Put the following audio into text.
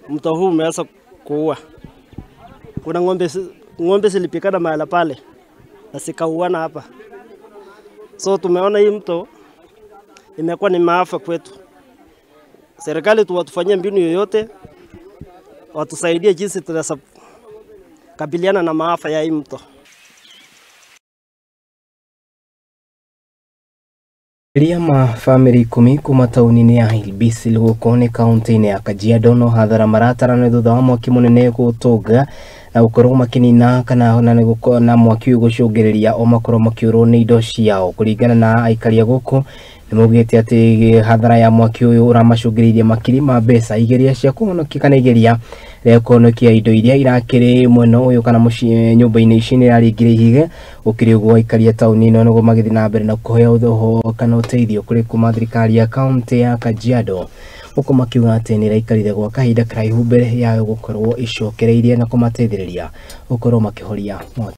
Mto huu umeanza kuua. Kuna ng'ombe zilipikana mahala pale na zikauana hapa. So tumeona hii mto imekuwa ni maafa kwetu. Serikali tuwatufanyie mbinu yoyote, watusaidie jinsi tunaweza kabiliana na maafa ya hii mto. Makĩria ma bamĩrĩ 10 kuma taũni-inĩ ya Ilbisi gũkũ nĩ kaunti-inĩ ya Kajiado no hathara maratarana thutha wa mwaki mũnene gũtũnga na gũkorwo makĩnina kana na mwaki ũyũ gũcũngĩrĩria o makorwo makĩũrwo nĩ indo ciao. Kũringana na aikari a gũkũ nĩ maugĩte atĩ hathara ya mwaki ũyũ ũramacũngĩrĩirie makiri ma mbeca igeria cia kũhonokia kana igeria rĩa kũhonokia indo iria irakĩrĩ mwena ũyũ kana mũciĩ nyũmba-inĩ ici nĩ iraringire ihiga. Gũkĩrĩ ũguo aikari a taũni ĩno nĩguo magĩthiĩ na mbere na kũheo ũhoro kana ũteithio kũrĩ kuma thirikari ya kaunti ya Kajiado, gũkũ makiuga atĩ nĩ ĩraikarire gwa kahinda karaihu mbere yayo gũkorwo ĩcokereirie na kũmateithĩrĩria gũkorwo makĩhoria mwaki.